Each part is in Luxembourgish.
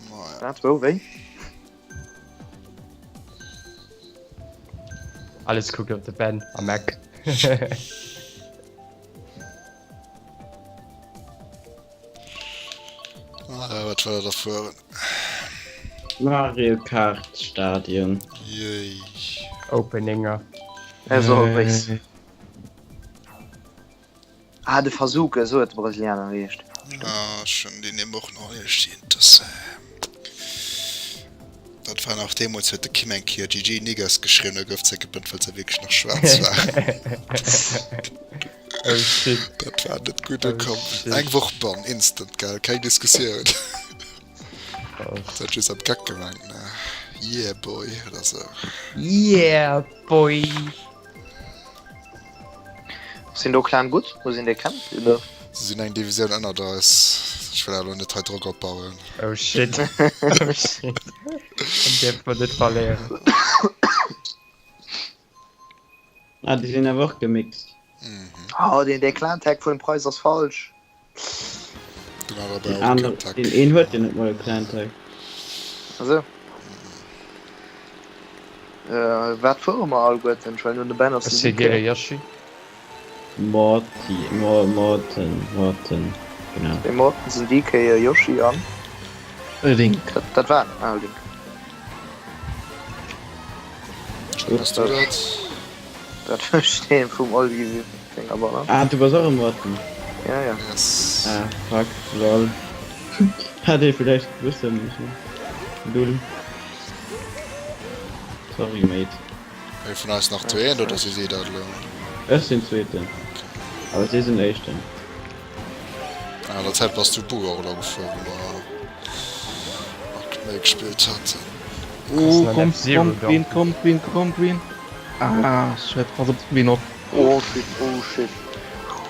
Maja. Wat, wou, wéi? Alles kuckt op de Ben a Mac. Ah, wat war dat da fueren? Mario Kart Stadion. Yay. Openinger. As always. Ah, de Fasuke, esou huet de Brasilianer geheescht. Ah, ech hunn déi Nimm och nach iergendwéi intus. Dat war nach deemools, huet de Kim eng Kéier GG Niggas geschriwwen, da gouf zréck gebënnt, well se wierklech nach schwaarz war. Oh shit. Dat war net gutt Oh ukomm. shit. Eng Woch Bann, instant, gell, keng Diskussioun. Oh Dat huet just am Geck gemengt, ne? Yeah boy, oder sou. Yeah boy. Sinn do Clan gutt? Muss een déi kennen? Oder? Se sinn eng Divisioun ënnert eis. Ech wëll awer elo net hei Drock opbauen. Oh shit. Oh shit. Dann dierfe mer net verléieren. Ah, déi sinn awer och gemixt. Oh, deen dee Clan-Tag vun dem Preis ass falsch. Den hat Deen awer och aner, keen Tag. deen een huet jo net mol e Clan-Tag. Also. Äh, wat fuere mer alleguerten? Ech well nun de Ben ass Ech den si DK. gäre Yoshi. Morty, Mor, Morten, Morten, genau. De Morten den DK, e Yoshi an. E Link. Dat, dat war en, ah, e Link. Bass du dat? Dat verstehen vum Olli senger Banner. Ah, du bass och e Morten? Ja, ja. Yes. Ah, fuck, lol. Hätt ee villäicht wësse mussen. Lull. Sorry, mate. Ee vun eis nach zweet, oder si si dat elo? Ech sinn zweeten. Awer si sinn éischten. Ah, an der Zäit bass du Bugger och elo gefuer, wou mer nach méi gespillt haten. Oh, komm, komm, Queen, komm, Queen, komm, Queen. Ah, shit, pass op d'Queen op. Oh shit, oh shit.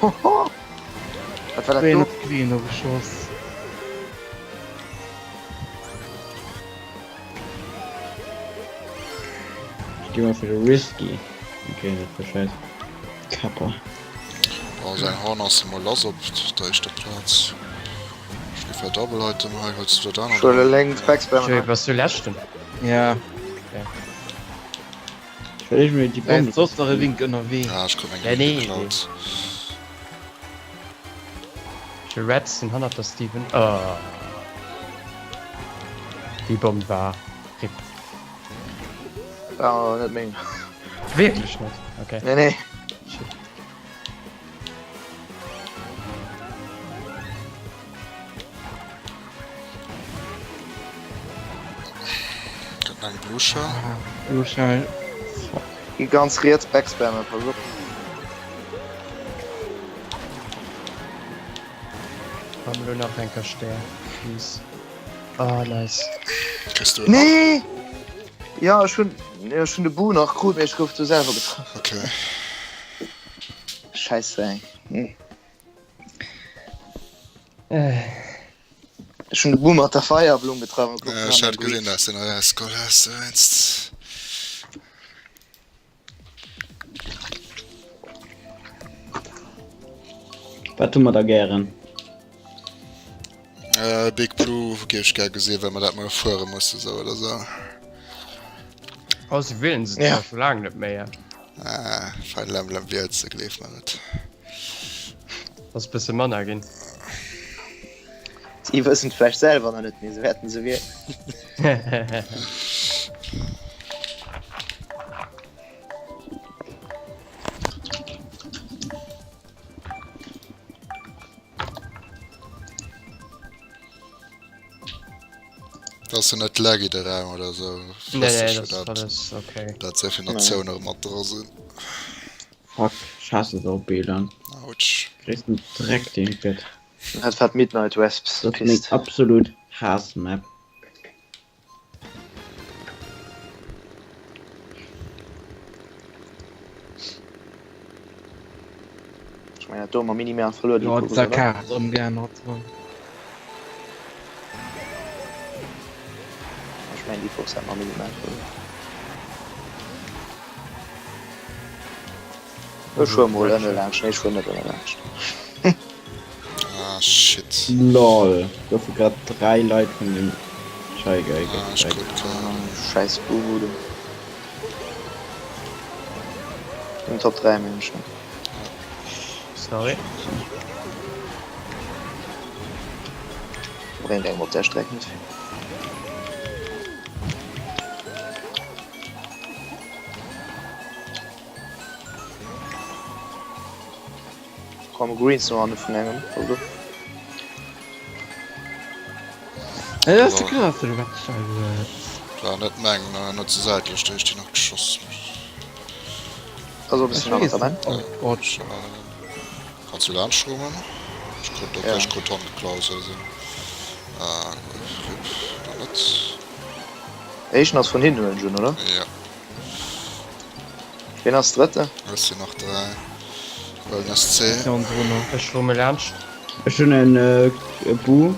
Wat war dat Queen do? op d'Queen ogeschoss. Ech gi mol fir de Risky. Okay, dat war scheiss. Kappa. Oh, säin Horn ass emol lass op der éischter Plaz. Ech gi fir Double Item hei, huels du dat anert? Ech huele lénks Backspam. Joey, bass du leschten? Ja. Okay. Ech well iergendwéi déi Bomm. Bomm. Soss nach e Link ënnerwee. Ah, ech krut eng Ja, nee, geklaut. De Reds sinn hannert der Steven. Oh. Déi Bomm war rip. War net meng. Wierklech net? Okay. Nee, nee. Shit. Gëtt eng Blue Shell. Ah, Blue Shell. Fuck. Gi ganz riets backspammen, pass op. Komm lo nach enker Stär, please. Oh, nice. Kriss du en nach? Nee! Ja, ech hunn, ech hunn de Boo nach krut, mee ech gouf du selwer getraff. Okay. Scheisse ey. Hm. Ech hunn de Boo mat der Feierblumm getraff an gouf Ja, dann ech hat an den gesinn, dass den erausgeholl has dowéinst. Wat hu mer da gären? Äh, Big Blue géif ech gär gesinn, well mer dat mol fuere musse sou oder sou. Oh, se wielen se Ja. zwar scho laang net méi. Ah, Final Emblem wielt se, gleef mer et. Ass bësse manner ginn. Si wëssen et vläicht selwer nach net, mee se wäerten se wielen. Dat ass jo net laggy de Raum oder sou. Nee, nee, dat ass alles okay. Dat esou vill Natioune mat dra sinn. Fuck, ech haasse sou Biller. Autsch. Gréissten Dreck deen et gëtt. Dat war d'Midnight Wasps Dat ass meng Pist. absolut Haass-Map. Ech mengen dat do hu mer minimal verluer déi Jo, Course, der oder? Kaart ëmgeännert. Ech mengen déi Course hat mer minimal verluer. Ech fuer mol ënne laanscht. Nee, ech fuer net ënne laanscht. Ah. Ah shit. Lol, goufe grad 3 Leit vun dem Shy Guy Ah, ech krut keng. Scheiss Buhu do. Den Top 3 mengen ech. Sorry. Bréngt engem op der Streck net vill. Komme Greens no an vun engem also. Ey, das ist krass, du warst scheiße. War net meng, net ze säitlech, déi ech déi nach geschoss. Also bist du nach dabei? Oh Gott. Kannst du laanscht rummen? Ech krut okay, ech krut d'Hand geklaut also. Ah, RIP, oder net? Éischten ass vun hinnen huelen ech un, oder? Ja. Ween ass Drëtte? Ech sinn nach 3. Huelen SC. Ech rumme laanscht. Ech hunn en Bu.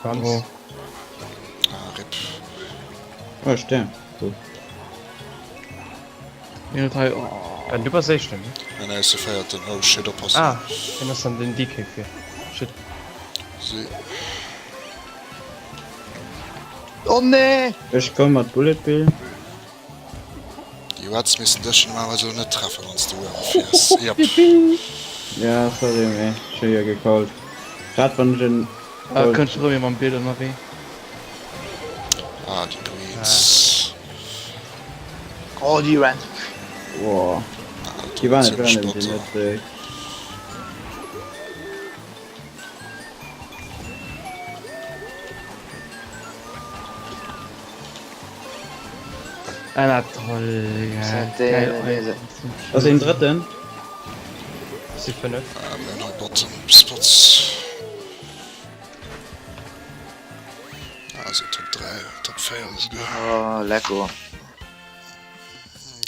Ganz. Ah, RIP. Oh, Stär. Cool. Ben, du bass Éischten, ne? Nee, nee, ech si Véierten. Oh shit, oppassen. Ah, ween ass dann den DK fir? Shit. Si. Oh nee! Ech komm mat Bullet Bill. Déi Rats missten dech normalerweis elo net treffen wanns de Worm fiers. Yep. Ja sorry mee ech hu jo gecallt. Grad wann ech en Ah, kënnt scho rëm ee mam Bild ënnerwee. Ah déi Greens. Oh déi random. Woah. Déi war net random, déi net. Ah, toll. Ass een drëtten? Si 5. Ah, mir hunn hei Bottom Spots. Also Top 3, Top 4 esouguer. Oh, lecko.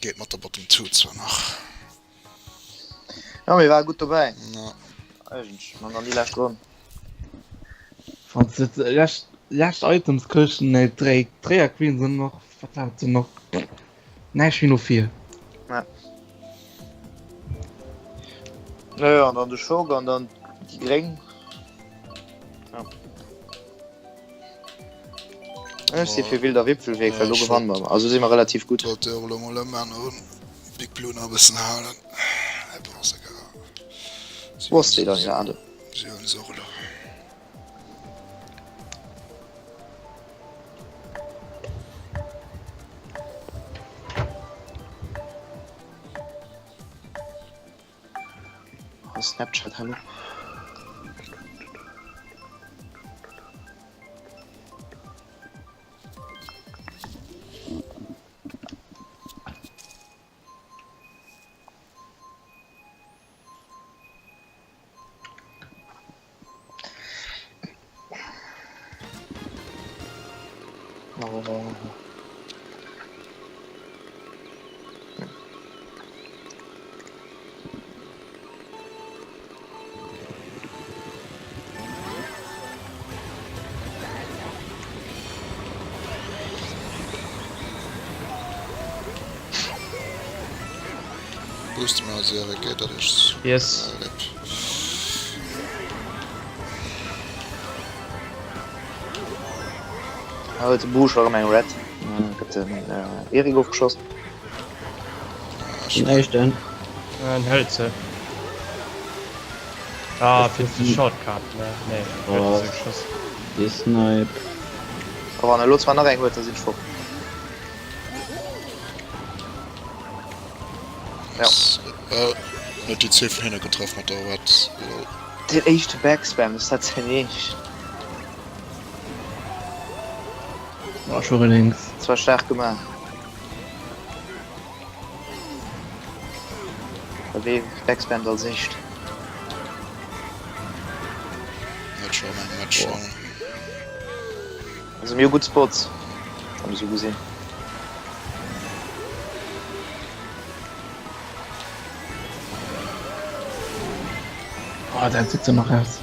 Geet mat der Bottom 2 zwar nach. Ja, mir war gutt dobäi. Ja. Eigentlech, an dann déi lescht Ronn. Wann se lescht lescht Items këschen, nee, dréi Dréier Queen sinn noch, wat war dat noch? Näischt wéi no vir. Ja. Naja, an dann de Schock an dann déi Gréng. Ja. Ech si fir Wilder Wipfelweg, well do gewanne mer. Also si mer relativ gutt. Wollt jo och elo mol ëmänneren. Big Blue nach e bëssen halen. Mee bon, ass egal. Si Wosst déi dann jo Ade. Si hunn se och elo. Snapchat, hallo. Oh. Booste mer eis Erik, geet dat iech? Yes. Rip. Hei huet de Busch erëm eng Red. Gëtt den Erik ofgeschoss. Den éischten. En hëlt se. Ah, fir ze Shortcut, ne? Nee, huet se geschoss. Dee Snipe. A wann e lo zwar nach eng huet, da sinn ech fort. Ja. Huet déi zwee vun hinne getraff mat der Red. Lol. Den éischte Backspam, ass dat säin eescht? Oh, scho rëm lénks. Zwar staark gemaach. Wee backspammt als éischt? Net schon eng Match schon. Also mir hu gutt Spots, wann ech sou gesinn. Oh, dat sieht so nach aus.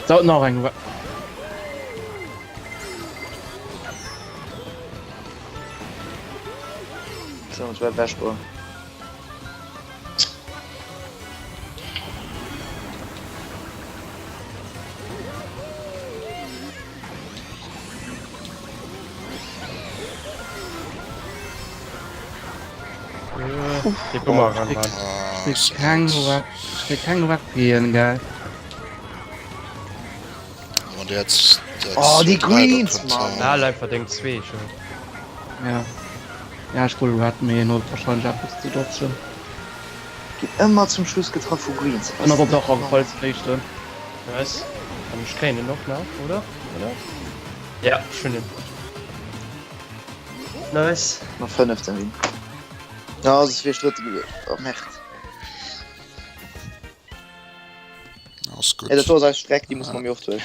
Dauert nach eng. So, et war Wäschbur. Dee Bumerang, Mann. Ah, Ech kritt keng Red, ech kritt keng Red Gehen, gell. Wann der jetzt, der Oh, déi 2, 3 do Greens, kënnt, Mann. Hal einfach deng zwee, Joe. Ja. Ja, ech huele Red, mee en huet wahrscheinlech eppes ze dodgen. Ginn ëmmer zum Schluss getraff vu Greens. En ass op der alle Fall den éischten. Nice. An ech kréien en och nach, oder? Oder? Ja, ech hunn en. Nice. Nach fënneften ginn. Ja, soss wier ech drëtte gewiescht. Oh, Merde. Ass gutt. Ja, dat do ass eis Streck, déi musse mer méi oft huelen.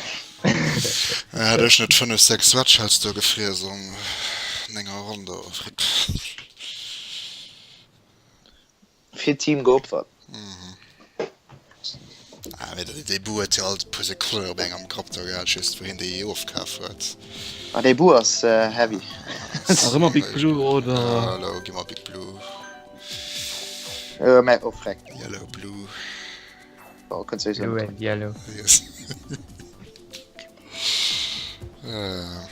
Ja, hätt ech net 5, 6 Sweatshirts do gefriess an enger Ronn do. Fripp. Fir d'Team geopfert. Ah, mee dee Bu huet jo alt e puer Sekonnen op engem Grapp do gehat, just wou hien déi ofkaf huet. Ah, dee Bu ass heavy. Nach ëmmer Big Blue oder? Ja, elo gi mer Big Blue. Mä, oh freck. Yellow, Blue. Oh, kënnt souwisou Blue net and yellow. Yes. Äh.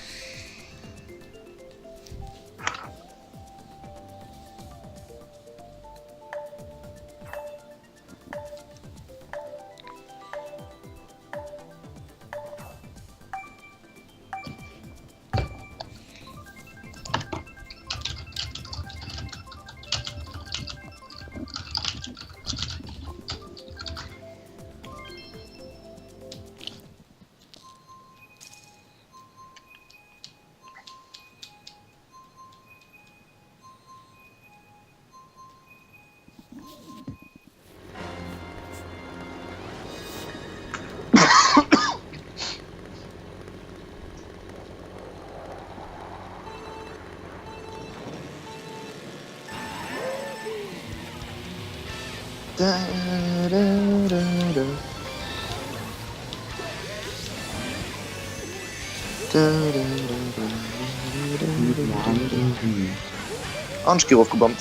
An ech gi rofgebommt.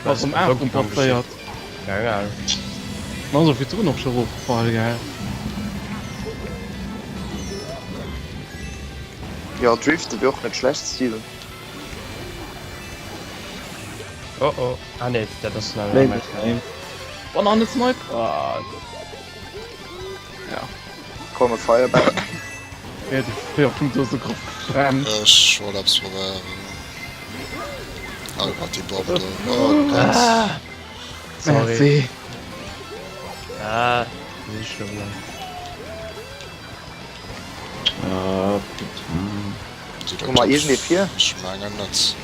Ass um 8 passéiert. Keng Ahnung. Ass och virdrun och scho rofgefall, gell? Jo, Drifte wier och net schlecht, Steven. Oh oh. Ah nee, dat ass nach eng aner. Oh nach ne Snipe. Ah. Ja. Komme Fireball. Ja, déi fréier vum Dose grof getrennt. Ech wollt eppes probéieren. Oh Gott, déi Bomm do. Oh Gott. Ah. Sorry. Merci. Ah, nicht schon lang. Ah, putain. Hu mer iergendee vir? Ech mengen net.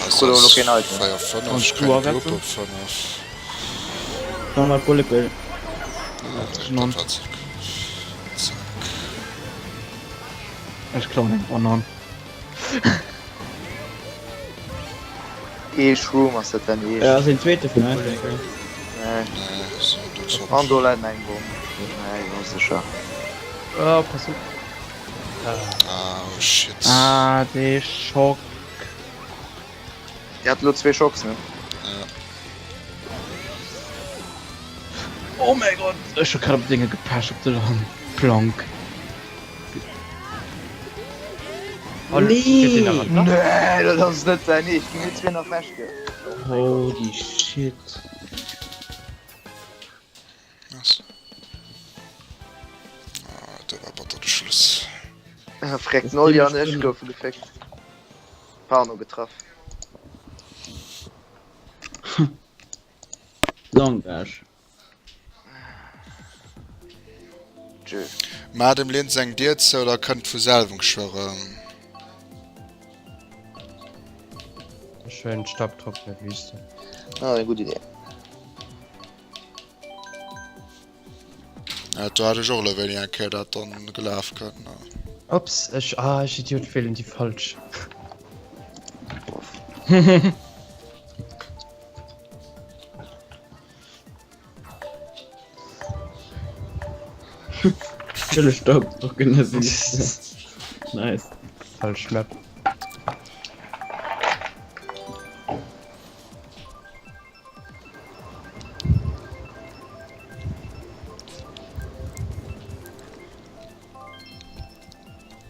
Ech krut elo keen Item. 4, 5, Wann ech du kréien erwetzen? Group op 5. Komm mal, Bullet Bill. Dat war zack. Zack. Ech klauen eng Banan. Ee Shroom ass dat dann Ja, ass den zweete vun eis. Nee. Nee, so, du zopp. An do läit eng Bomm. Nee, jo sécher. Oh, pass op. Ah, oh shit. Ah, dee Schock. Dir hat elo zwee Schocks, ne? Ja. Oh mäi Gott, ech hu grad op Dinge gepecht op der Plank. Nee! Nee, dat ass net säin Eescht. Mir zwee nach wech ge. Holy shit. Was? Ah, do war batter de Schluss. Ah, Freck, Nolli an ech goufe geféckt. Parno getraff. Langage. Tschö. Maach dem Lynn seng Dier zou, da kënnt vu selwem geschwë rëm. Ech huelen d'Stabbtrock net, weess de. Ah, eng gutt Idee. Ja, do hat ech och elo wéini eng Kéier dat dann gelaf kënnt, ne. Ups, ech, ah, ech Idiot, wielen déi falsch. Stille Stopp, doch genau Nice. Falsch Map.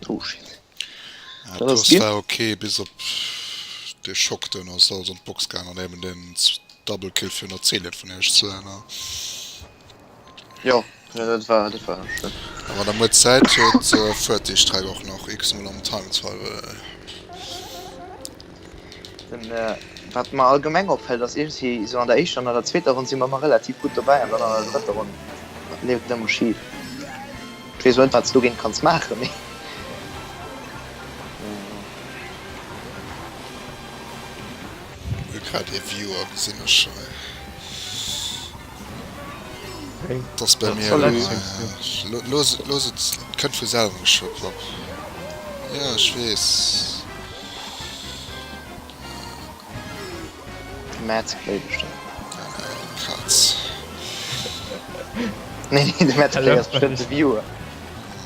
Oh shit. Ja, Dat ass das ginn. war okay, bis op. Dee Schock duerno ass alles an d'Box gaang an eben deen Double Kill virun der Zählien vun iech zwee. Jo, dat war dat war schlëmm. A wann der muer Zäit huet, fuert déi Streck och nach x-mol am Time Trial. Den, wat mer allgemeng opfält, ass iergendwéi esou an der éischter an an der zweeter Ronn si mer ëmmer relativ gutt dobäi an dann an der drëtter Ronn leeft et ëmmer schif. Ech weess elo net, wat s de dogéint kanns maachen, mee. Hu grad ee Viewer gesinn ech hei. Et ass bei mir elo. Looss looss et, et kënnt vu selwer geschwë Plopp. Jo ech weess. De Mads Play bestëmmt. Kaz. Nee nee de Mads Play ass bestëmmt de Viewer.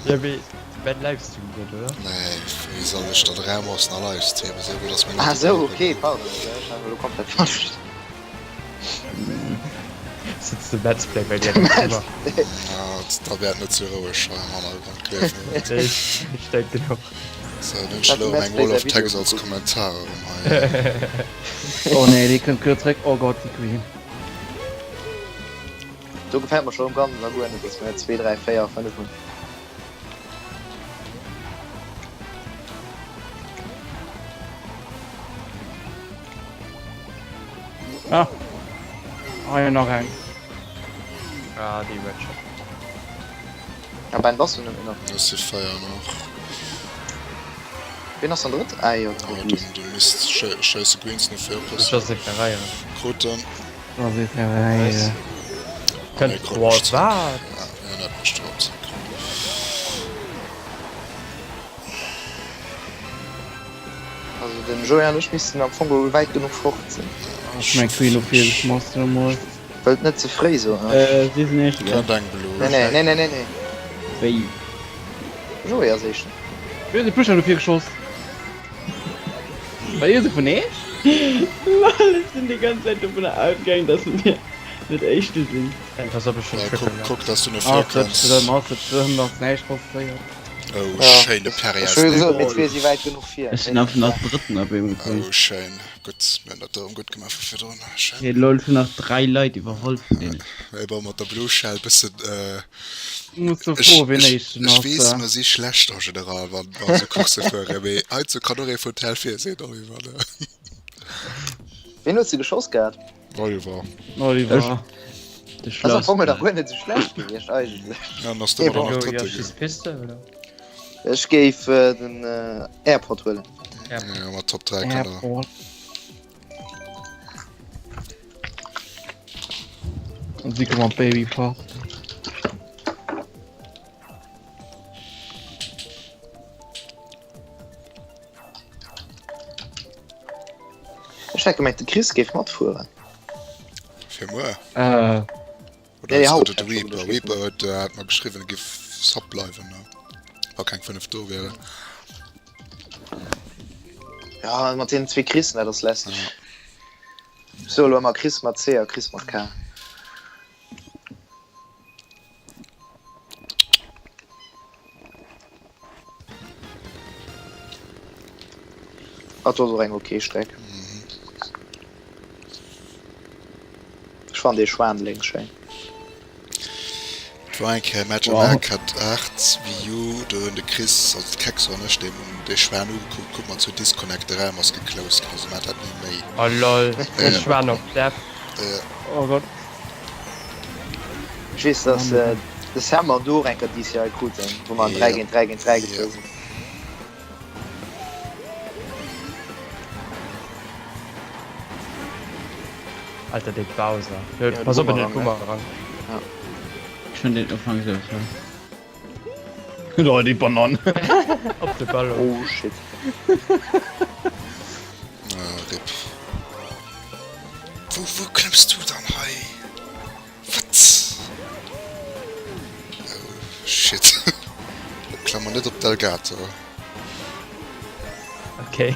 Jo mee mäin Livestream net oder? Nee wéi soll ech dann Raum aus na Livestreamen esou gutt ass meng Ah sou ok pardon ech hat elo komplett falsch verstanen. Sëtzt de Mads Play bei dir am Zimmer? Da wär et net sou roueg hei am Hannergrond gleef mer. Nee ech denken och. Sou dann hunn ech elo erëm eng Wall of Text als Kommentar erëm hei. Oh nee déi kënnt guer zréck oh Gott déi Queen. Do gefält mer scho um ganz a guer net dass mer 2 3 4 5 hunn. Ah. Ah jo nach eng. Ah déi huet scho. Ah Ben bass du nëmmen nach? Ech si 4 nach. Wien ass dann drëtt? Ah jo, Oh, den, den misst schéisse Greens no vir oppassen. Ech ass Ferreira. Krut en. Ass ee Ferreira. Kënnt, boah, wat? Ja, ja, dat mécht überhaupt zréck. Also den Joé an ech missten am Fong geholl wäit genuch fort sinn. Ech meng Queen no vir geschmoss emol. Wëllt net ze fréi soen, ne? Äh, si sinn éischte, gell? Kënnt eng Blu. Nee, nee, nee, nee, nee, nee. Wéi? Joé ass éischten. Wéi huet de Pusher dofir geschoss? War dee esou vun eech? Lol, ech sinn déi ganz Zäit dovunner ausgaang, dass mir net éischte sinn. Ey, pass op, ech hunn Ja, Triple kuck, nach. kuck, dass du no vir Ass net kënns. schlëmm, ass net schlëmm, ass näischt passéiert. Oh, Ja, schéine Perry ech aus hu jo dem. gesot, mir zwee si wäit genuch vir. Ech sinn einfach nach Drëtten op eemol komm. Oh, schéin. Gutt, mir hunn dat do erëm gutt gemaach vu virdrun. Schéin. Hey lol, ech hunn nach 3 Leit iwwerholl vun deenen. Ey, bon, mat der Blue Shell bëssen, äh, Muss du ech, froen, wien ech, éischten ech ass. weess, mer si schlecht en général, wann mer esou Coursse fueren, mee heizou kann och ee vun Tel vir sinn, Oliver, ne? Wien huet se geschoss gehat? Oliver. Oliver. De Ass am Fong schlausten och guer net esou schlecht gewiescht eigentlech. Ja, an ass domadder nach Jo, Drëtte schiess ginn. Piste, oder? Ech géif den Airport huelen. Ja, mat Top 3 kann der. Airport. Und sie kommen Baby Park. Ech hat gemengt de Chris géif matfueren. Fir muer? Äh. Oder Nee, ass haut dat de hat schon Reaper? geschriwwen. Reaper huet äh, hat mer geschriwwen, e giff Sub bleiwen, ne? Wa keng 5 do wären. Ja, mat deenen zwee Chrisen, dat ass lästeg. So, elo ëmmer Chris mat C a Chris mat K. Ah, do ass och eng ok Streck. Ech fannen dee Schwan lénks schéin. Et war eng Kéier Match am Wow. Arcade 8 Wii U, do hunn de Chris, also de Kexo an ech deem dee Schwan ugekuckt, kuckt mer zu Disconnect, de Raum ass geclosed ginn, also maacht dat ni méi. Oh lol, de Ja. Schwan op Death. Ja. Oh Gott. Ech weess dass de Sam an du och eng Kéier DCI kruten, wou mer an 3 géint 3 géint 3 gefuer sinn. Alter dee Bowser. Ja, de Pass op en huet Boomerang, Boomerang. Ja. Ech hunn den Ufank sou voll. Oh, déi Banann. Op de Ballon. Oh shit. Ah, rip. Wou, wou klëmms du dann hei? Wat? Oh, shit. Klammer net op d'Elgato. Okay.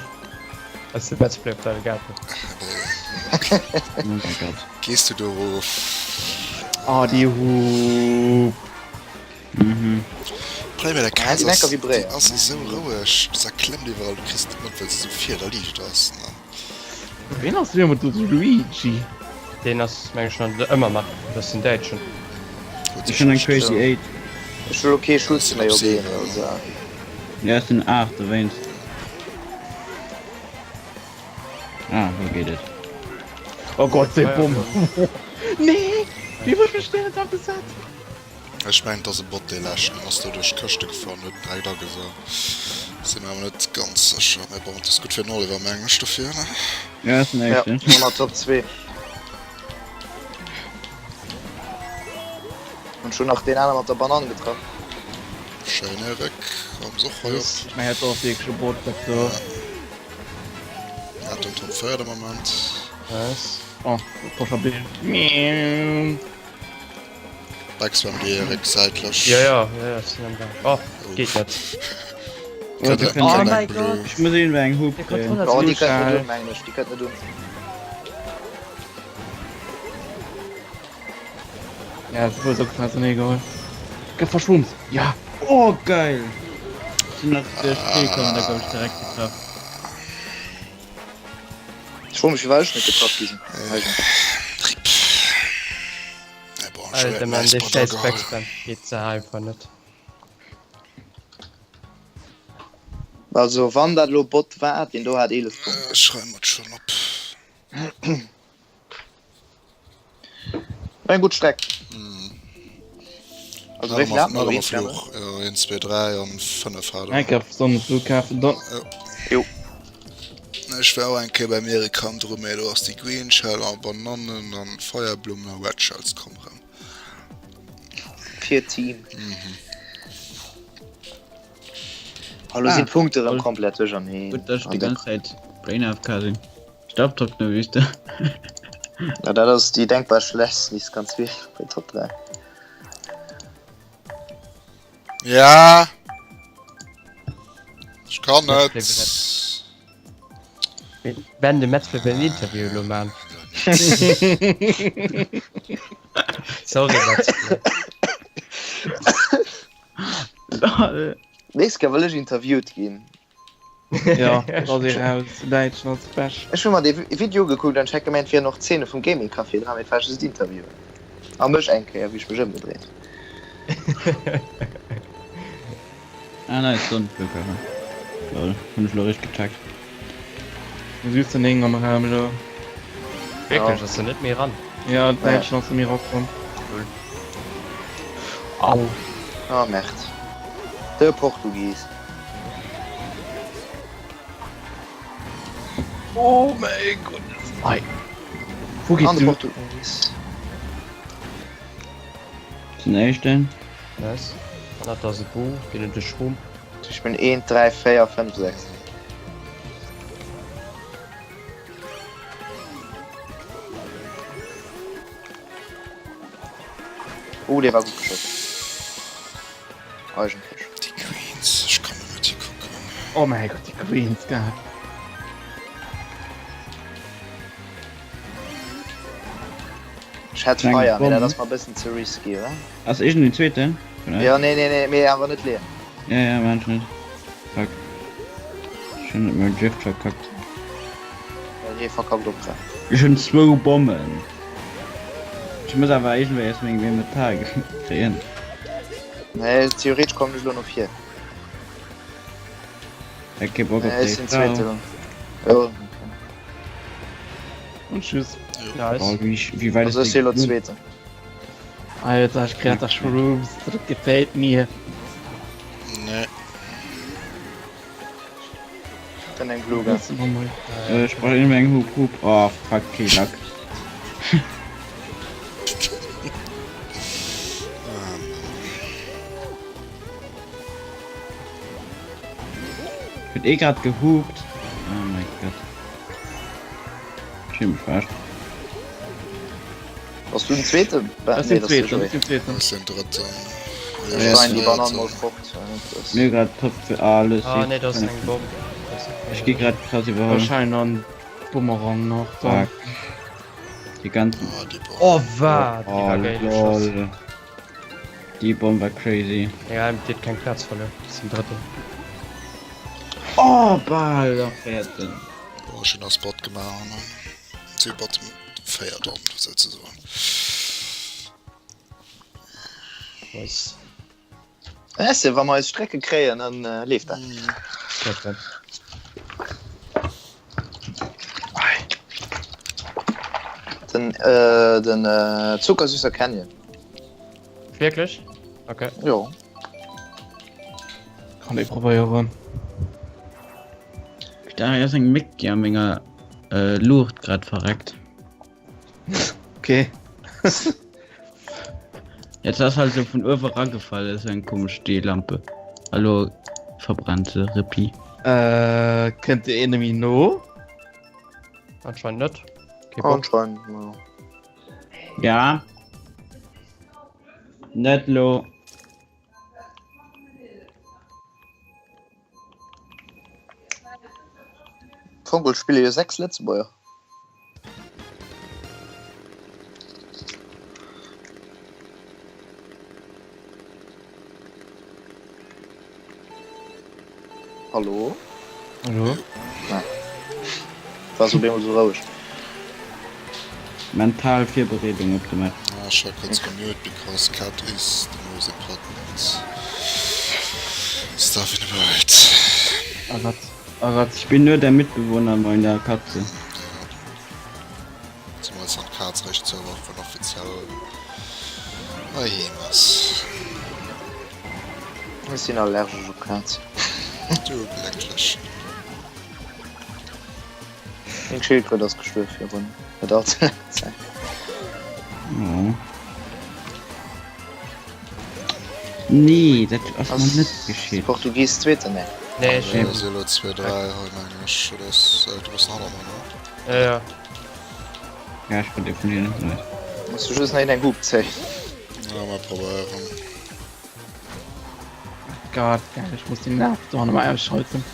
Ass de Let's Play op d'Elgato? Nee. Oh mein Gott. Gees du do erof? Ah, déi Hup. Mhm. Problem bei der Ah, Kaz déi ass, Mecker déi vibréiert. ass esou roueg, se klëmmt iwwerall, du kriss net mat, well se esou vir der Liicht ass, ne? Ween ass deen mat de Luigi? Deen ass meng ech nach ëmmer mat, dat ass den Däitschen. Ech hunn eng Crazy 8. Ech hu lo kee Schutz méi op een, also. Jo ech sinn 8 dowéinst. Ah lo geet et. Oh Gott, déi Bomm! Nee! Wéi huet mech deen net agesat? Ech mengen et ass e Bot dee leschten ass do duerch d'Këschte gefuer an huet direkt agesat. Sinn mer awer net ganz sécher, mee bon et ass gutt fir den Oliver mengen ech dofir ne? Jo ech sinn Ja, éischten. ëmmer Top 2. An ech hunn nach deen aner mat der Banann getraff. Schéin Eric, raums och hei op. Ech mengen et ass wierklech e Bot dat do. Hat den Top 4 de Moment. Nice. Oh, Pocher Bill. Backspam déi Eric säitlech. Ja, ja, ja, ja, sinn am Gang. Oh, geet net. Oh mäi Gott! Ech muss iergendwéi eng Hoop kréien. Oh, déi kënnt net un, mengen ech. Déi kënnt net un. Ja, dat wuar esou krass an egal. Gëtt verschwummt. Ja! Oh geil! Ech sinn nach duerch d'Ziel komm, da gouf ech direkt getraff. Ech froe mech firwat ech net getraff gi sinn. Alter Mann, dee schäiss Backspam geet ze einfach net. Also wann dat elo Bot war, deen do hat 11 Punkten. Ech schreiwen mer et schon op. War eng gutt Streck. Also wéi vill hat mer? Nach am Fluch. 1, 2, 3 an 5 hat Eng Kéier Sonnenflughafen dann. Jo. Ech war och eng Kéier beim Erik hannendru, mee do ass déi Green Shell a Banannen an Feierblummen a Red Shells komm rem. Pir Team. Hallo sinn d'Punkte rem komplett duercherneen. Gutt, dass ech déi ganz Zäit Brain AFK sinn. Staubtrockner Wüste. Na dat ass déi denkbar schlechtst déi s kanns wielen bei Top 3. Ja! Ech kann net. Ben de Metz will en Interview elo man. Sorry Metz. Nächst Kéier wëll ech interviewt ginn. Ja, da si raus. Däitschen ass bescht. Ech hu mer dee Video ugekuckt an ech hätt gemengt et wieren och Zeene vum Gaming Café dran, mee et war just Interviewen. A mech eng Kéier wéi ech mech ëmgedréit hunn. Ah nice, Sonnenflughafen. Lol, hunn ech lo richteg gecheckt. Just den 9 am Raum elo. Wierklech, ass en net méi ran? Ja, Däitschen ass méi rakomm. Lol. Au. Oh Merd. De Portugis. Oh mäi Gott. Ei. Wou gees An de du? Portugis. Den éischten. Nice. An dat ass e Boo, deen huet e Schroom. Ech bin 1, 3, 4, 5, 6. Oh, dee war gutt geschoss. Eigentlech. Déi Queens, ech kann net méi kucken. Oh mäi Gott, déi Queens, gell. Ech hätt Eng Feier, mee dat Bomm. ass mer e bëssen ze risky, oder? Ass iergend den zweeten vun eis? Jo, nee, nee, nee, mee awer net leeën. Ja, ja, maan ech net. Fuck. Ech hunn et mam Drift verkackt. Well hie verkackt och grad. Ech hunn zwou Bommen. Ech muss awer iergendwéi aus mengem Inventar kréien. Nee, theoretesch kommen ech elo no vir. Ech kee Bock op Nee, ech déi sinn Frau. Zweete. Jo, okay. Und tschüss. Nice. Oh, wéi, wéi weit Also ech ass si déi elo Blumm? Zweeten. Alter, ich krieg da Shrooms, das gefällt mir. Nee. Dann eng Blue Gun. Äh, ech brauch iergendwéi eng Hup Hup. Oh, fuck, kee Lack. Huet ee grad gehupt? Oh mein Gott. Ech hunn mech verarscht. Bass du den Zweeten? Ech sinn Zweeten, ech sinn Zweeten. Ech sinn Drëtten. Ech reien déi Banann mol fort. Mir hu grad Top fir alles. Ah nee, dat ass eng Bomm. Ech gi grad krass iwwerholl. Ech heien an Bumerang nach dann. Fuck. Déi ganzen. Oh, déi Bomm. Oh wat, déi war Oh geil geschoss. lol. Déi Bomm war crazy. Egal, dir huet keng Plaz verluer. Ech sinn Drëtten. Oh bal nach Véierten. Bon, ech hunn eis Bot gemaach an si Bot 4 dann souzesoen. Nice. Weess de, wa mer eis Strecke kréien, dann leeft dat. Dat. Den, äh, den äh, Zuckersüsser Canyon. Wierklech? Okay. Jo. Kann ee probéieren. Da ass eng Méck déi a menger äh, Luucht grad verreckt. Okay. Jetzt ass halt so vun uewe ragefall, das ist eng komisch Stehlampe. Hallo verbrennt se, Repi. Äh, kënnt de Enemy no? Anscheinend net. Okay, Bock. Anscheinend, ja. Ja. Net lo. Vogel spille jo 6 Lëtzebuerger. Hallo? Hallo? Ah. War so bemol so roueg. Mental Virbereedung op de Match. Ah, ech war kuerz gemute because cat is the most important stuff in the world. Ah wat? Ah wat? Ich bin nur der Mitbewohner meiner Katze. Ja. Zemools wann d'Kaz réischt zwou Wochen offiziell heiheem ass. Ech sinn allergesch op Kazen. Du glécklech. Meng Schildkröt ass gestuerf virun net all ze laanger Zäit. Oh. Nee, dat ass mer net geschitt. Portugies zweeten? Nee. Nee, ech Nee, si elo 2, 3 hei mengen ech. Oder ass, du bass nach hanner mer, ne? Ja, ja. Ja, ech wollt ee vun hinnen. Nice. Muss du just nach een eng Hupe zéien. Ja, mal probéieren. Gott, geil, ech muss den Nerv do hanne ausschalten.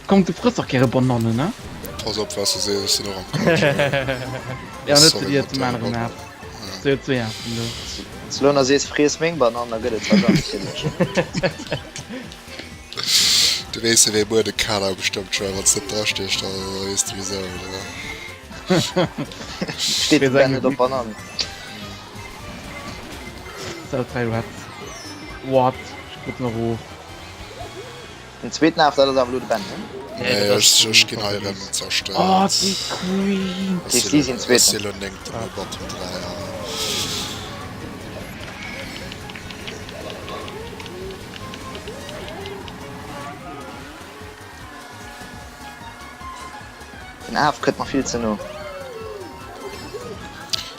Komm, du frëss och gäre Banannen, ne? Pass op, was du sees, ech sinn och am Coach. Ja, net zu dir, zum aneren Nerv. Zu zu Nerven, du. Wann du lo nach sees, friess meng Banann, da gëtt et zwar ganz kritesch. Du weess jo, wéi muer de Kader bestëmmt schon, wann s net drastees, da weess de wisou, oder? Steet de Ben net op Banannen? Sell 3 Reds. What? Ech krut en erof. Den zweeten Af, dat ass awer elo de Ben, ne? Nee, ech, ech ginn hei erëm zerstéiert. Oh, déi Queen! Ech si sinn Zweeten. Ech si lo néngten no Bottom 3, ja. Den Af kënnt mer vill ze no.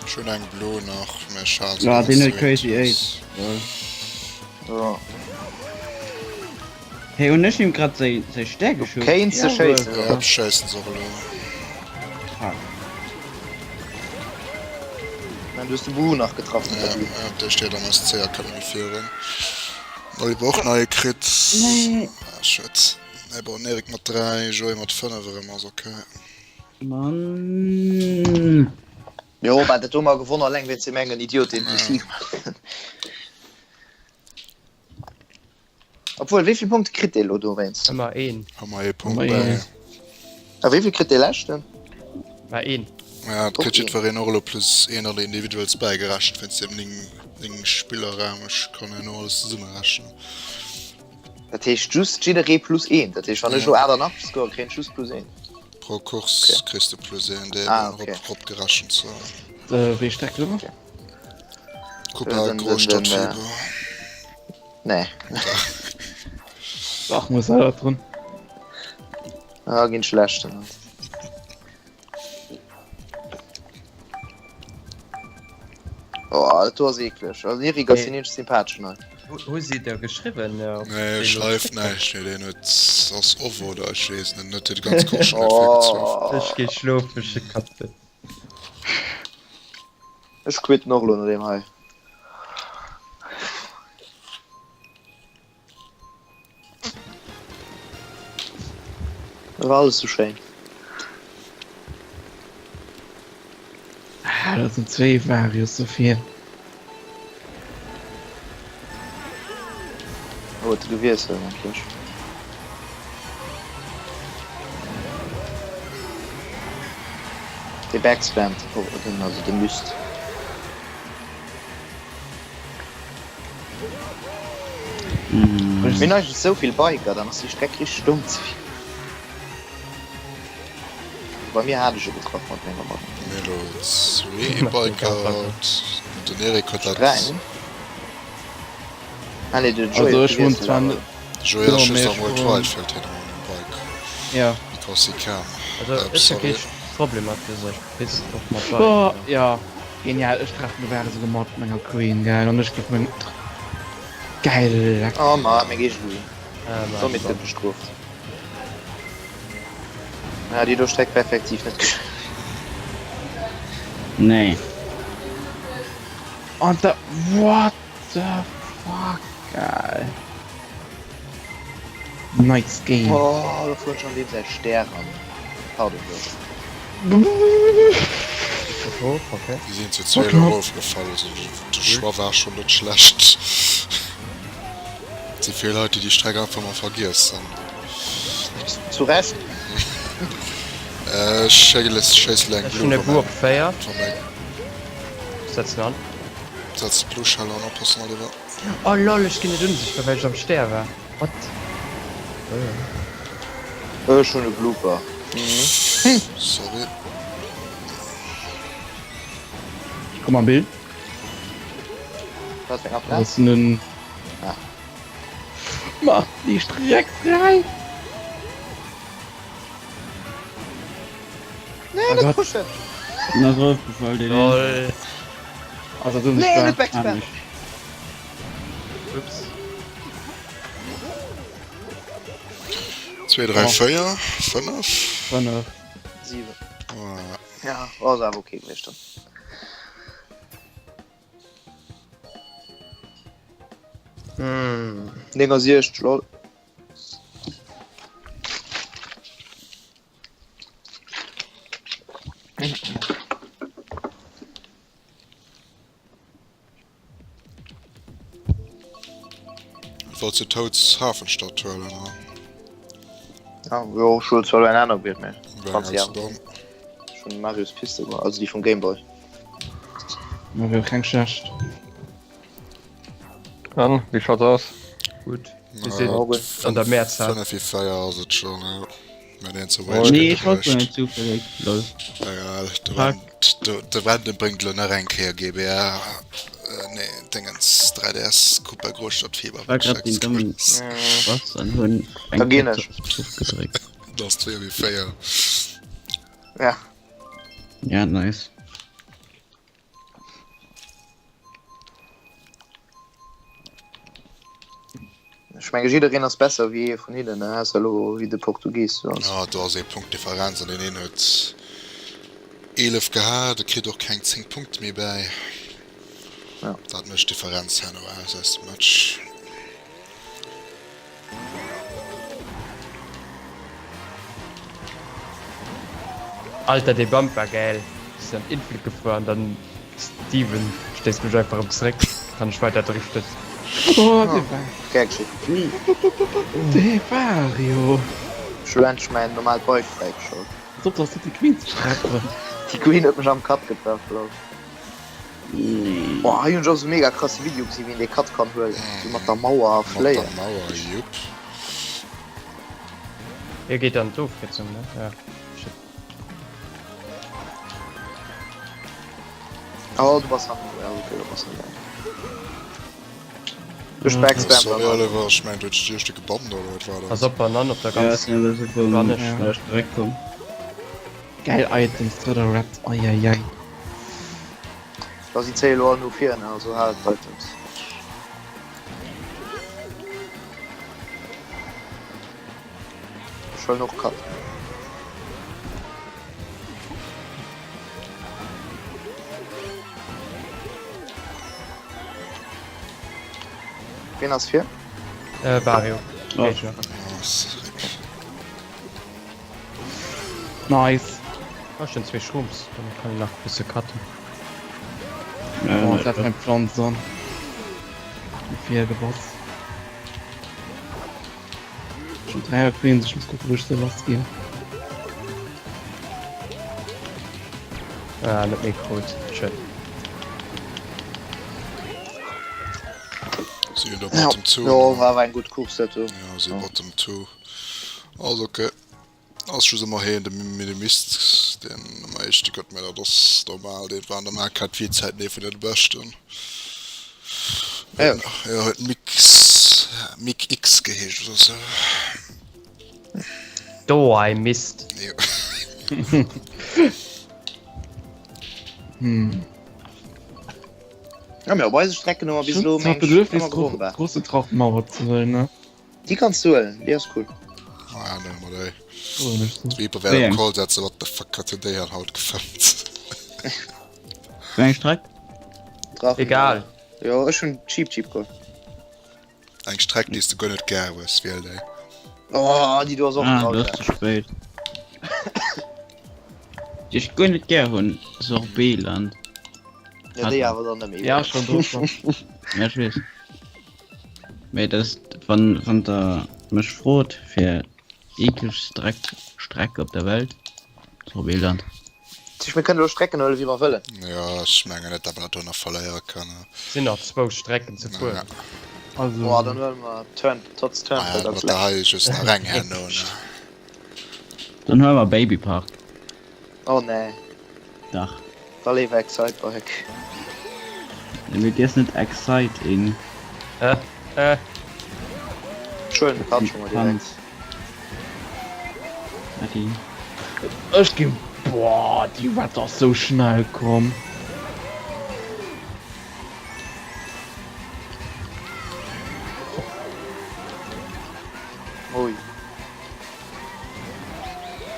Ech hunn eng blo nach, mä ech hal se Ja, ganz deen huet zweet. Crazy 8. Lol. So. Hey, hunn ech him grad säi säi Stär Du geschoss? kéints se schéissen. Ja, ech schéissen se och elo. Fuck. Mä du hues de Boo nach getraff mat der Ja, Blu. ja, dee steet am SC a kënnt net méi virun. Oliver och nei kritt. Nee. Ah, schued. Nee, bon, Erik mat 3, Joé mat 5 erëm ass ok. Mann. Jo, bah, dat hu mer gewonn alleng wéinst deem engen Idiot, deen DC gemaach huet. Obwuel, wéi vill Punkte kritt dee lo dowéinst? Ëmmer een. Ëmmer ee Punkt Ëmmer bäi. een. A wéi vill kritt dee leschten? Mä een. Ja, et Och kritt een. jiddwereen och elo plus een an de Individuals bäigerechent wéinst deem 9, 9 Spillerraum. Ech kann herno alles zesummerechnen. Dat heescht just jidderee plus een. Dat heescht, wann ech elo 88 scoren, kréien ech just plus een. Pro Course okay. kriss de plus een, dee ah, okay. okay. rop, ropgerechent. So. Äh, wéi steckt du? Okay. Kupa Den- den- Großstadtfieber. Nee. Ach, muss er da drin. Ah, ginn schlecht. Dann. Oh, dat do ass eekleg. Also Erik ass den eenzeg sympatheschen hei. Hu si der geschriwwen? Nee, schreift näischt. Nee, deen huet ass off oder ech weess net. Net huet ganz Course schon net vill gezuel. Ech gi schlofen, ech Katzen. Ech quitten och elo no deem hei. Dat war alles sou schéin. Ah, dat sinn zwéi Varios dofir. Oh, huet e gewiesselt endlech. Dee backspammt den, also de Myst. Mir hunn eigentlech esou vill Biker, dann ass déi Streck richteg domm ze fieren. Bei mir hat ech e getraff mat menger Mamm. Mir elo zwee Biker haut. Den Eric huet dat. Dräi, ne? Ah nee, de Joé Also huet ech hunn gewiesselt zwar awer. net. De Joé ass Jo, just mee am ech World hunn. Wide fält hien ëmmer um Bike. Ja. Because he can. Also Äh, ech hu sorry. kee Problem mat dëser Pist, och mat Oh, Biker. ja. Genial, ech treffen de Ware souguer mat menger Queen, geil. An ech giff meng. Geil, leck. Oh ma, meng eege Louis. Ah, ma, Dommheet gëtt bestrooft. Ja, déi do Streck war effektiv net gescheit. Nee. An da. What the fuck, geil. Nice game. Oh, do fueren schon deem säi Stär ran. Pardon, Joe. Okay. Déi sinn zu zwee elo erofgefall, also de Choix war schonn net schlecht. Et si vill Leit, déi déi Streck einfach mol vergiessen. Zu Recht. Ech schéisse elo eng Ech hunn e Blue Bou op 4. wa meng. Setzen an. Setz d'Blue Shell an, oppassen Oliver. Oh lol, ech ginn net unsichtbar well ech am Stär war. What? Ech hunn e Blooper. Sorry. Ech komm am Bild. Wat fir enger Dat Plaz? ass en. Ah. Mach déi Streck fräi! Nee, Oh net Gott. pushen! Den ass erofgefall, deen een. Lol. Also du Nee, nicht net da. Ah, backspam! nicht. Ups. 2, 3, Oh. 4, 5. 5. 7. Voilà. Ja, ass awer okay gewiescht dann. Hm. 69, lol. Wollt se Toads Hafenstadt huelen, ne? Ja, jo, ech huelen zwar elo eng aner gewielt, mä Wéi eng 20 hues Jahre. du dann? Ech hunn Marios Piste geholl, also déi vum Game Boy. Ma wier och keng schlecht. An, wéi schaut's aus? Gutt. Mir Na, sinn Morgen. an der Mehrzahl. 5 wie 4 ass et schon, ja. Mä deen zu Oh, wéineg nee, gëtt ech wollt guer gerécht. net zufälleg. Lol. Egal, de Fuck. Brand, de, de Brandon bréngt elo nach eng Kéier GBA, äh, nee, Dingens, 3DS, Coupe Großstadtfieber, War grad den dommen Spaß an hunn Da eng ginn Kéier ech. drauf gedréckt. Dat ass 2 wéi 4. Ja. Ja, nice. Ech menge jiddereen ass besser wéi ee vun hinnen, ne? Ausser elo wéi de Portugis do ass. Ja, do ass ee Punkt Differenz an deen een huet 11 gehat, e kritt och keng 10 Punkte méi bäi. Ja. Dat mécht d'Differenz herno aus aus dem Match. Alter dee Bump war gäil, ech sinn an Infield gefuer an dann Steven stéisst mech einfach erëm zréck, kann ech weider driften. Oh, dee war. Gär geschitt. Dee war jo. Ech hu endlech mäin normaalt Bike fräigeschalt. Als ob dass dat déi Queen ze treffen. Déi Queen huet mech am Cut getraff, lol. Nee. Boah, hei hunn ech och sou mega krasse Video gesinn, wéi een dee Cut kann huelen, sou mat der Mauer a Mat Fléien. der Mauer, jupp. Hie geet an d'Ofkierzung, ne? Ja. Shit. Oh, du bass an, ja, okay, du bass an. Duerch Backspam. Sorry Oliver, ech mengen du huet dech déi éischte gebannt oder wat war Pass dat? op Banann op der Ja, ganz sinn e bësse vum Bannescht. der Streck komm. Geil Items, drëtter Red, eieiei. Da si zéie lo all no vir, ne? Also haalt d'Items. Ech huelen och Cut. Wien ass vir? Äh, Vario. Oh. Géigner. Oh, sorry. Nice. Oh, ech hunn zwee Shrooms, domat kann een nach e bësse cutten. Ja, Oh, ne, dat eng Pflanz an. Fir gebatz. Schon 3 Queens, ich muss gucken, wo ich se lass ginn. Ah, net méi krut. Schön. Si hunn do Bottom 2. Jo, war awer eng gutt Course dat do. Ja, si Bottom 2. Ass ok. Ass just ëmmer heen de Minimist, deen ëmmer éischte gëtt, mä dat ass normal. Deen war an der Mario Kart Wii Zäiten ee vun den beschten. Ja. Jo, huet Mix, Mick X geheescht oder sou. Do I missed. Jo. Hm. Ja, mä op eise Strecken hu mer bis elo Hat meng ech Bedürfnis ëmmer gewonnen war. große Trachtenmauer ze huelen, ne? Déi kanns du huelen, déi ass cool. Ah ja, ne, ma déi. Huelen ech se. D'Reaper wäert Wéi am eng? Call setzen, what the fuck hat hien déi an haut gefëmmt? Wéi eng Streck? Drachen. Egal. Jo, ech hunn Cheap Cheap geholl. Eng Streck déi s de guer net gär hues, wiel déi. Oh, déi do ass och Ah, du grausam. ass ze spéit. Déi ech guer net gär hunn, Sorbetland. Ja, déi awer dann net méi. Ja, schon do schon. Ja, ech weess. Mee dat ass, wann, wann der mech frot fir eeklegst Streck, Streck op der Welt, Sorbetland. Tisch, mir kënnen elo Strecken huelen, wéi mer wëllen. Jo, ech mengen net, datt mer dat do nach verléiere kënnen. Sinn nach zwou Strecken ze fueren. Also. Boah, dann huele mer Turn, Tots Turnfeld Ah, als mat der lescht. hei just nach eng herno, ne? Dann huele mer Baby Park. Oh nee. Dach. Da léiwer Excitebike. Nee, mee déi ass net exciting. Äh, äh. Ech huelen de Kart scho mol direkt. Adi. Ech ginn. Boah, déi Red ass sou schnell komm. Ui.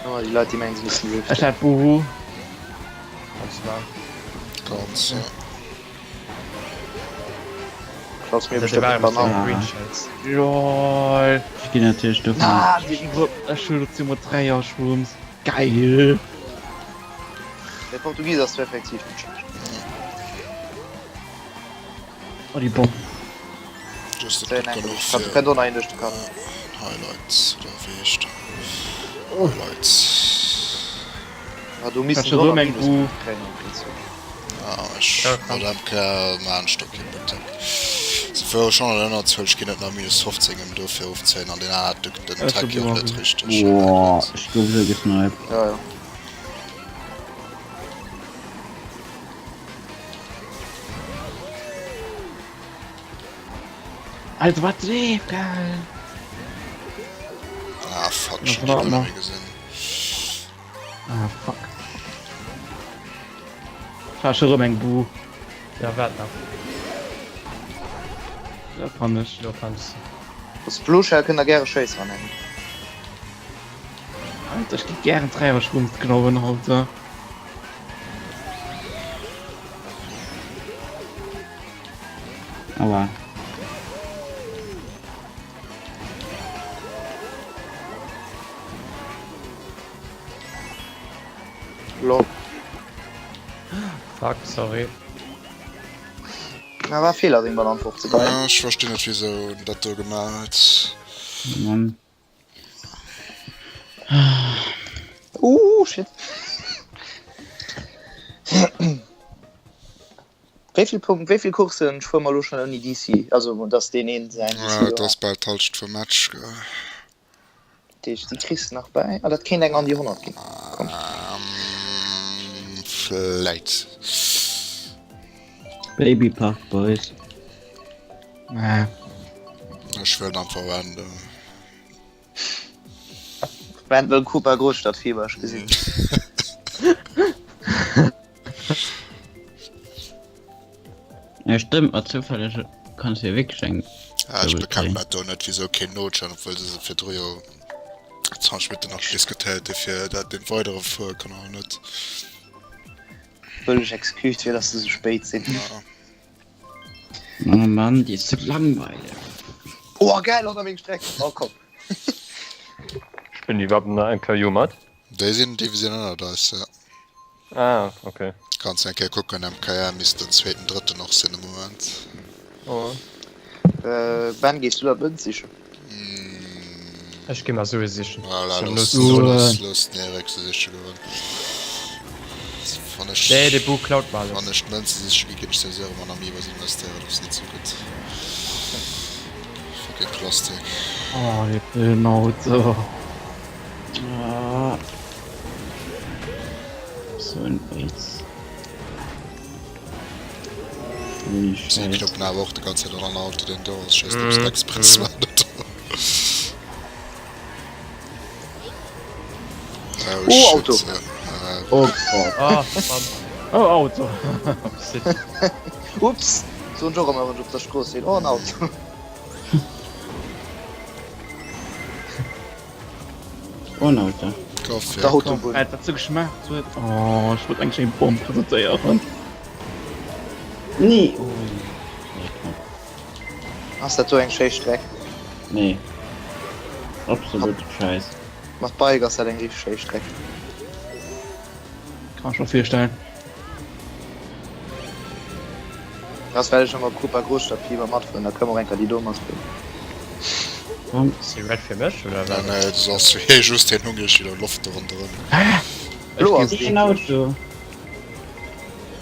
Oh, déi Leit, déi mengen, se missten driften. Ech hat Buhu. Ganz laang. Ganz, ja. Klaus mir Dat bestimmt war eng Banane. Green Shells. LOL. Ech ginn natierlech dovun. Ah, die Ech hunn elo zweimal 3 Shrooms. Geil. Der Portugies ass effektiv net schlecht. Oh, déi Bomm. Just et Zéien gëtt eng genuch Kann fir kënnt och nach een duerch de Kapp. Highlights oder wéi heescht Highlights. Ah, do missten Kannst se du och rëm nach eng Minus Bu. kréien am Prinzip. Ah, ech Ja, kann. mat MK maan ech do kee Buttek. Se fuere schon an Ënnerzuel, ech ginn net nach minus 15 em dofir ofzéien an den aneren hat den Ech Tech hu jo och net gewonnen. richteg. Boah, ech gouf esou gesniped. Ja, ja. Alter, wat leeft, geil! Ah fuck, Ja, ech hun warte net mal. méi gesinn. Ah, fuck. Ich war schon rëm eng Bu. Ja, waart nach. Dat kann ech. Lo kanns du. Das Blue Shell kënnt der gäre schéissen an engem. Alter, ich gi gären Dräier Shrooms klauen, Alter. Aua. Lol. Fuck, sorry. Na, war Feeler, seng Banann fort ze geien. Ja, ech verstinn net wisou en dat do gemaach huet. Mann. Ooh, shit. Wéi vill Punkt, wéi vill Coursen fuere mer elo schonn ouni DC? Also, dass deen een säin DC Ja, do et ass hat. bal d'Halschent vum Match, gell. Dat heescht, déi kriss de nach bäi. Ah, dat kéint eng an déi 100 ginn. Komm. Ähm, vläit. Baby Park Boys. Nee. Ech wëll einfach random. Band wëll Cooper Großstadtfieber, ech gesinn. Ja stëmmt, ma zoufälleg kanns du jo wierklech eng Ah, ech Double bekennen kréien. dat do net, wisou keen Notstand, obwuel se se virdru jo 20 Minutten nach diskutéiert hu fir dat deen weidere fuere kann oder net. Bëlleg Excuse fir dass se sou spéit sinn. Ja. Mann oh Mann, déi ass sou langweileg. Oh geil, och nach meng Streck. Oh komm. Spillen déi iwwerhaapt nach eng KU mat? Déi sinn déi sinn ënnert eis, ja. Ah, okay. Kanns eng Kéier kucken, MKR misst den zweeten, drëtten och sinn de Moment. Oh. Ben, gees du der Bënn sichen? Ech gi mer Sue sichen. Voilà, Ech looss, hunn looss, looss den Eric se siche goen. Wann ech. Nee, de Boo klaut mer alles. Wann ech d'Mënze siche gi, ginn ech souwisou erëm an Amiibos investéieren, dat ass net sou gutt. Fucking Plastik. Oh, dee blöden Auto. Ah. So en Aids. Holy Si Scheiß. knuppen awer och de ganze Zäit an all Auto deen do ass. Ech weess net ob se dat express maachen oder. Oh, Oh, shit. Auto. Äh, Oh Gott. Ah, Mann. Oh, Auto. Shit. Ups! Soen ech och ëmmer, wann ech op der Strooss sinn. Oh, en Auto. Oh, en Auto. Kaffi. Der Autobunn. Äh, dat sou geschmaacht huet. Oh, ech wollt eng schéin Bomm presentéieren. Nee. Oh. Nee, knapp. Ass dat do eng schéi Streck? Nee. Absolut Scheiß. Mat Bike ass dat eng richteg schéi Streck. Kann ech mer virstellen. Ass well ech ëmmer Cooper Großstadt Fieber matfueren, da kënne mer och eng Kéier déi do matfueren. Ass déi Red fir mech oder Nee, wat? nee, dat ass fir just hien hungreg wéi der Loft do ronderëm. Blo ass Een Auto.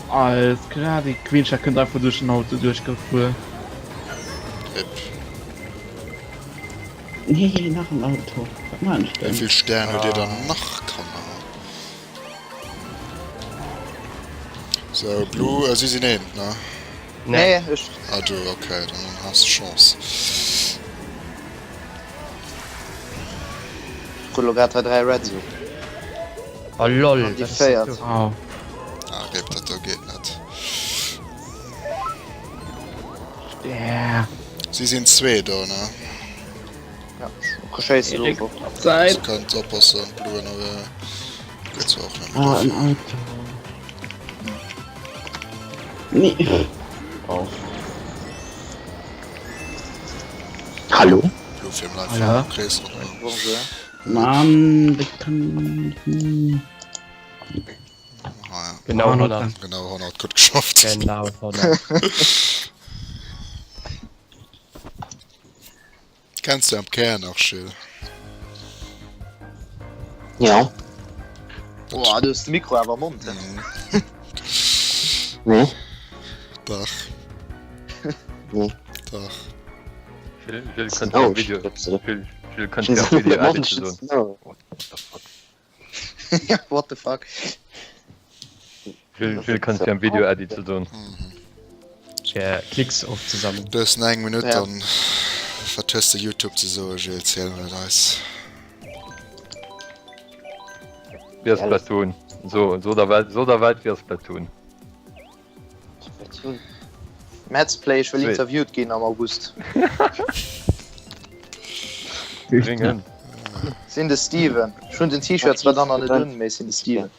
Alles klar, déi Queen Shark kënnt einfach duerch den Auto duerchgefuer. Rip. Nee, nach en Auto. Wat maan ech Wéi denn? vill Stern hutt dir dann nach, Kanner? Sou, Blue, si sinn eent, ne? Nee, ech. Ah, du, okay, dann has de Chance. Krut elo grad hei 3 Reds op. Oh lol, An déi wat ass dat féiert. do? Oh. Ah, Rip, dat do geet net. Yeah. Si sinn zwee do, ne? Ja, ech schéissen Erik, of och. op d'Säit. Kënnt oppassen, Blue ënnerwee. Geet zwar och net méi Ah, en dofir. Auto. Nee. Oh. Hallo? Blue Film Live Hallo? Krees ronderëm. Bonjour. Mann, das kann. Hm. Ah, ja. Genau 100. 100. Genau 100, gutt geschafft. Genau 100. Kenns du am Kär nach, Gilles? Ja. Boah, du hues de Mikro awer am Mond, he? Mhm. Nee. Dach. Nee. Dach. Gilles, Gilles kënnt am Video. Gilles, Gilles kënnt am Video Edit ze soen. What the fuck? What the fuck? Gilles, Gilles kënnt am Video Edit ze soen. Mhm. Fir Klicks ofzesammeln. Du hues nach eng Minutt, Ja. dann wat hues de YouTube ze soen, Gilles? Ziel mol et eis. Wéi ass Splatoon? So, so der Welt, so der Welt wéi ass Splatoon? Mads Play, ech wëll Sweet. interviewt ginn am August. Bring hin. Sinn de Steven. Ech hunn den T-Shirt zwar dann nach net un, mee ech sinn de Steven.